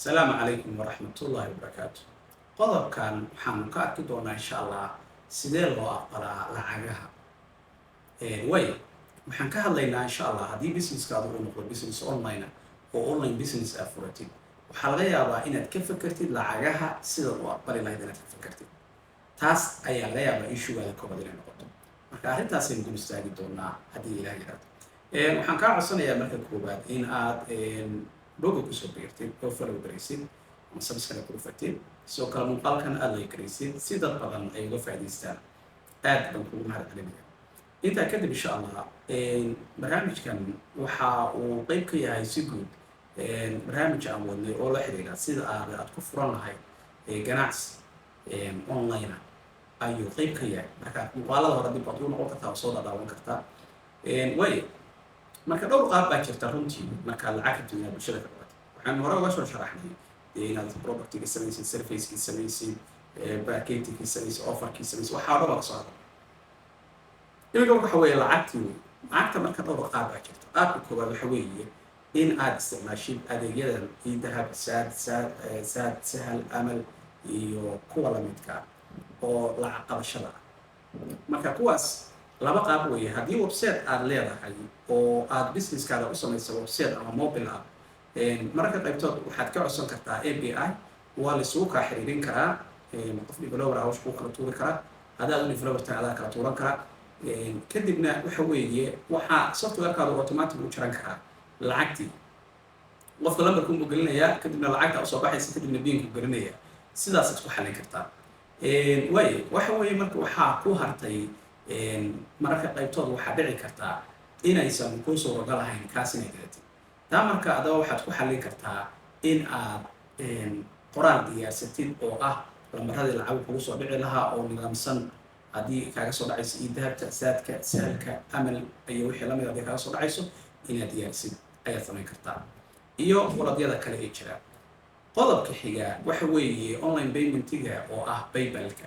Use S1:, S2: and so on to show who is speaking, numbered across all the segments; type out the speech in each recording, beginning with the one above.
S1: Asalaamu calaykum waraxmatullaahi wabarakaatu. Qodobkan waxaanu ka arki doonaa, insha Allah, sidee loo aqbalaa lacagaha. Way waxaan ka hadlaynaa, insha Allah, haddii businesskaadu uu noqdo business online oo online business aad furatid, waxaa laga yaabaa inaad ka fekertid lacagaha sidaad u aqbali lahayd, inaad ka fekertid. Taas ayaa laga yaabaa issuegaada koobaad inay noqoto. Marka arrintaasaynu dul istaagi doonaa haddii Ilaah yiraahdo. Waxaan kaa codsanayaa marka koowaad in aad boga kusoo biirtid oo follow garaysid ama subscribe ku dhufatid, sidoo kale muuqaalkan aada like garaysid si dad badan ay uga faa'iidaystaan. Aad baan kugu mahad celinaya. Intaa kadib, insha Allah, barnaamijkan waxa uu qeyb ka yahay si guud barnaamij aan wadnay oo la xiriira sida aad ku furan lahayd ganacsi online ayuu qeyb ka yahay. Marka muuqaalada hore dib baad ugu noqon kartaa oo soo dhadhaawan kartaa. Way marka dhowr qaab baa jirta runtii markaad lacag rabtid inaad bulshada ka qabatid. Waxaan hore uga soo sharaxnay dee inaad productiga samaysid, servicekii samaysid, marketingkii samaysid, offerkii samaysid, waxaa o dhan baa kasoo hadla. Iminka marka waxa weeye lacagtii wey. Lacagta marka dhowr qaab baa jirta. Qaabka koowaad waxa weeye in aad isticmaashid adeegyadan eDahab, Saad, Sahal, Amal iyo kuwa lamidka oo lacag qabashada ah. Marka kuwaas laba qaab weeye. Haddii website aad leedahay oo aad businesskaada u samaysa website ama mobile app, mararka qaybtood waxaad ka codsan kartaa API, waa la isugu kaa xiriirin karaa. Qof developer ah hawsha kuu kala tuuri karaa. Haddaad u developer tahay, adaa kala tuuran karaa. Kadibna waxa weeye waxaa softwarekaadu automatic u jaran karaa lacagtii. Qofka lambarkuunbuu gelinayaa, kadibna lacagta usoo baxaysa, kadibna PINku gelinaya. Sidaasaad ku xallin kartaa. Waaye waxa weeye marka waxaa ku hartay, mararka qaybtood waxaa dhici kartaa inaysan kuu suuragal ahayn kaas inay gadatid taa. Marka adaba waxaad ku xallin kartaa in aad qoraal diyaarsatid oo ah lambaradii lacag kugu soo dhici lahaa oo nidaamsan. Haddii kaaga soo dhacayso eDahabta, Saadka, Sahalka, Amal iyo wixii lamid, haddii kaaga soo dhacayso, inaad diyaarsid ayaad samayn kartaa iyo waladyada kale ee jira. Qodobka xiga waxa weeye online paymentiga oo ah PayPalka.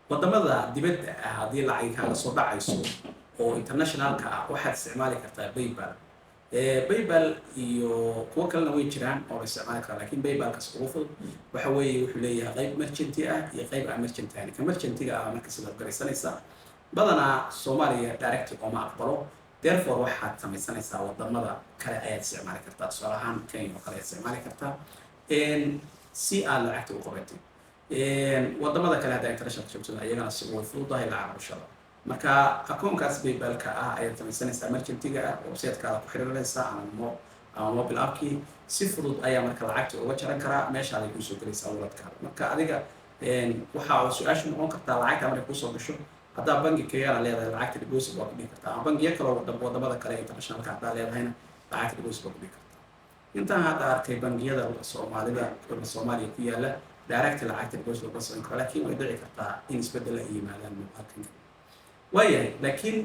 S1: Wadamada dibadda ah haddii lacag kaaga soo dhacayso oo internationalka ah, waxaad isticmaali kartaa PayPal. PayPal iyo kuwo kalena way jiraan oo la isticmaali karaa, lakin PayPalkaas ugu fudud. Waxa weeye wuxuu leeyahay qayb merchant ah iyo qayb aan merchant ahayn. Ka merchantiga ah marka sidaad garaysanaysaa, badanaa Soomaaliya direct ooma aqbalo. Therefore waxaad samaysanaysaa wadamada kale ayaad isticmaali kartaa. Tusaale ahaan Kenya oo kale ayaad isticmaali kartaa si aad lacagta u qabatid. Wadamada kale haddaa international joogtada, iyagana si way fududahay lacag qabashada. Marka akoonkaas PayPalka ah ayaad samaysanaysaa merchantiga ah, websitekaada ku xiriirinaysaa ama mobile appkii. Si fudud ayaa marka lacagta uga jaran karaa, meeshaaday kuusoo gelaysaa walletkaada. Marka adiga waxa su-aashu noqon kartaa, lacagta markay kuusoo gasho, haddaa bangi Kenyana leedahay, lacagta deposit waa ku dhigi kartaa, ama bangiyo kaloo wadamada kale internationalka haddaa leedahayna, lacagta deposit waa ku dhigi kartaa. Intaan hadda arkay bangiyada Soomaalida, Soomaaliya ku yaala, direct lacagta deposit looga samayn karo, laakiin way dhici kartaa in isbeddel ay yimaadaan muuqaalkan. Waayahay, laakiin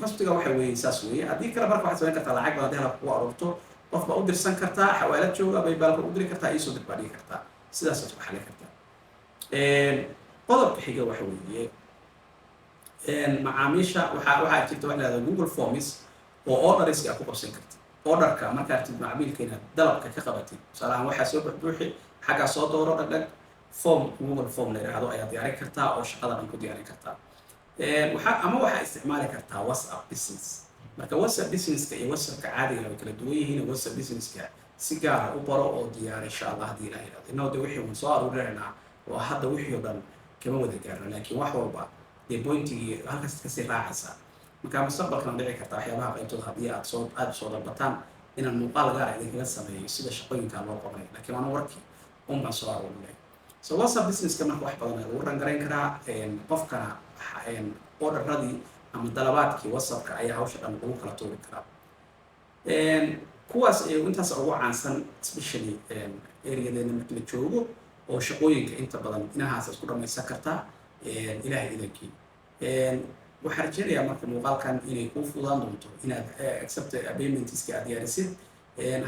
S1: costiga waxa weeye saas weeye. Haddii kale marka waxaad samayn kartaa, lacag badan haddii halka kugu aruurto, qof baa u dirsan kartaa xawaalad jooga, PayPalka u diri kartaa, iisoo dir baa dhigi kartaa, sidaasaad ku xalin kartaa. Qodobka xiga waxa weeye macaamiisha waxaa jirta waxa la yihahda Google Forms oo orderska aad ku qabsan kartid. Orderka markaad tid macmiilka inaad dalabka ka qabatid, tusaale ahaan waxaa soo buxbuuxi, xaggaa soo dooro, dhagdhag, form Google Form la yidhaahdo ayaad diyaarin kartaa oo shaqada dhan ku diyaarin kartaa. Waxaa ama waxaa isticmaali kartaa WhatsApp Business. Marka WhatsApp Businesska iyo WhatsAppka caadiga way kala duwan yihiin. WhatsApp Businesska si gaara u baro oo diyaar, insha Allah, haddii Ilaah yidhahdo. Innagoo de wixii waan soo aruurinaynaa oo hadda wixii oo dhan kama wada gaarno, laakiin wax walba dee pointigii halkaas kasii raacaysaa. Marka mustaqbalkana dhici karta waxyaabaha qaybtooda haddii aad soo aada usoo dalbataan inaan muuqaal gaara idinkaga sameeyo sida shaqooyinka loo qabanayo, laakiin waana warkii un baan soo aruurinay. So WhatsApp Businesska marka wax badan ayaa lagu run garayn karaa. Qofkana orderadii ama dalabaadkii WhatsAppka ayaa hawsha dhan lagu kala tuuri karaa. Kuwaas intaas ugu caansan, especially areadeena marka la joogo oo shaqooyinka inta badan inahaas isku dhamaysan kartaa, Ilahay idankii. Waxaan rajeynayaa marka muuqaalkan inay kuu fudaan doonto inaad accept paymentska aad diyaarisid.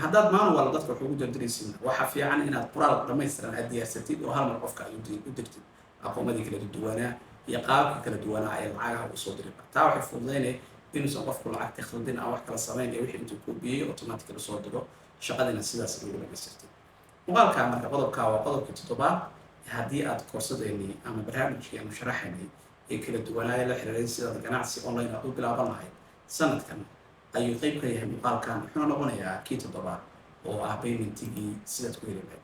S1: Haddaad manual dadka wax ugu dirdiraysid, waxaa fiican inaad qoraal dhammaystiran aad diyaarsatid oo hal mar qofka aad u dirtid, aqoomadii kala duwanaa iyo qaababka kala duwanaa ee lacagaha usoo diri. Taa waxay fududaynay inuusan qofku lacagta khaldin aan wax kala samayn ee wixii intuu koobiyey automatically usoo diro, shaqadina sidaas lagu dhamaystirtay. Muuqaalka marka qodobka waa qodobkii toddobaad. Haddii aad koorsadeenii ama barnaamijkii aanu sharaxaynay ee kala duwanaaya la xiriiray sidaad ganacsi online aad u bilaaban lahayd sanadkan, ayuu qeyb ka yahay muuqaalkan, wuxuuna noqonayaa kii toddobaad oo ah paymentigii sidaad ku heli lahayd.